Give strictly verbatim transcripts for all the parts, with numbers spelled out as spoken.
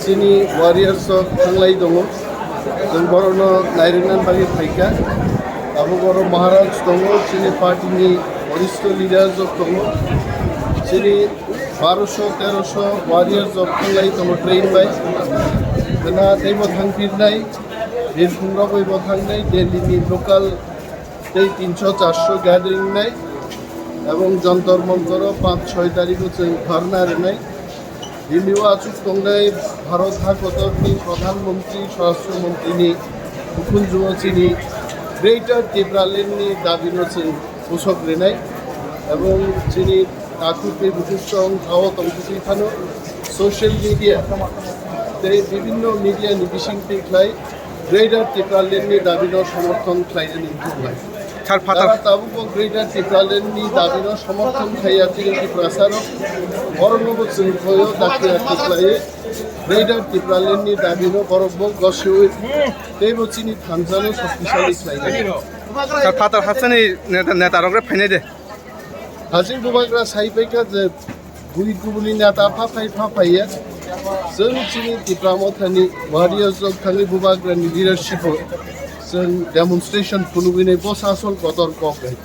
Chini warriors rok thanglai tongo. Chwng borokno nairwkna bagwi phaikha. Abo borok Maharaj tongo, chini party ni waristo leaders rok tongo. Chini barosho terosho warriors rok thanglai tongo train bai. Gana teibo thangphirnai, birkhungrok bai bo thangnai, Delhi ni local tei tinsho charsho gathering nai, ebong Jantar Mantar o panch choi tarikh o chwng dharna rwnai. Bini o achuk tongnai Bharat hakotor ni Pradhan Mantri, Swarashtra Mantri ni ukhunju o chini Greater Tipraland ni dabi no chwng pusok rwnai, ebong chini takhuk tei bukhuk song ao tongthokwi phano social media tei bibinno media ni bising twi khlai Greater Tipraland ni dabi no somorthon khlainani wngkha. Sir, Father. Tara tabuk bo Greater Tipraland ni dabi no somorthon khaiya chini Tiprasa rok, borok no bo chwng khoyo dakti dakti khlaiwi Greater Tipraland ni dabi no borok bo gosiwi tei bo chini thansa no shoktisali khlainai. Sir, Father, hasteni neta, neta rok re phainai de. Hajing bubagra sai paikha je bui kubuni neta phaphai phaphaiya. Chwng chini Tipra Mothani warriors rok thangwi bubagrani leadership o chwng demonstration phunugwi nai bosa asol kotor kok hai.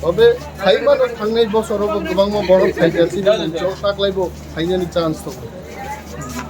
Tobe phaimano thangnai bosoro bo kwbangma borok phaikha chini chwng taklai bo phainani chance tongo.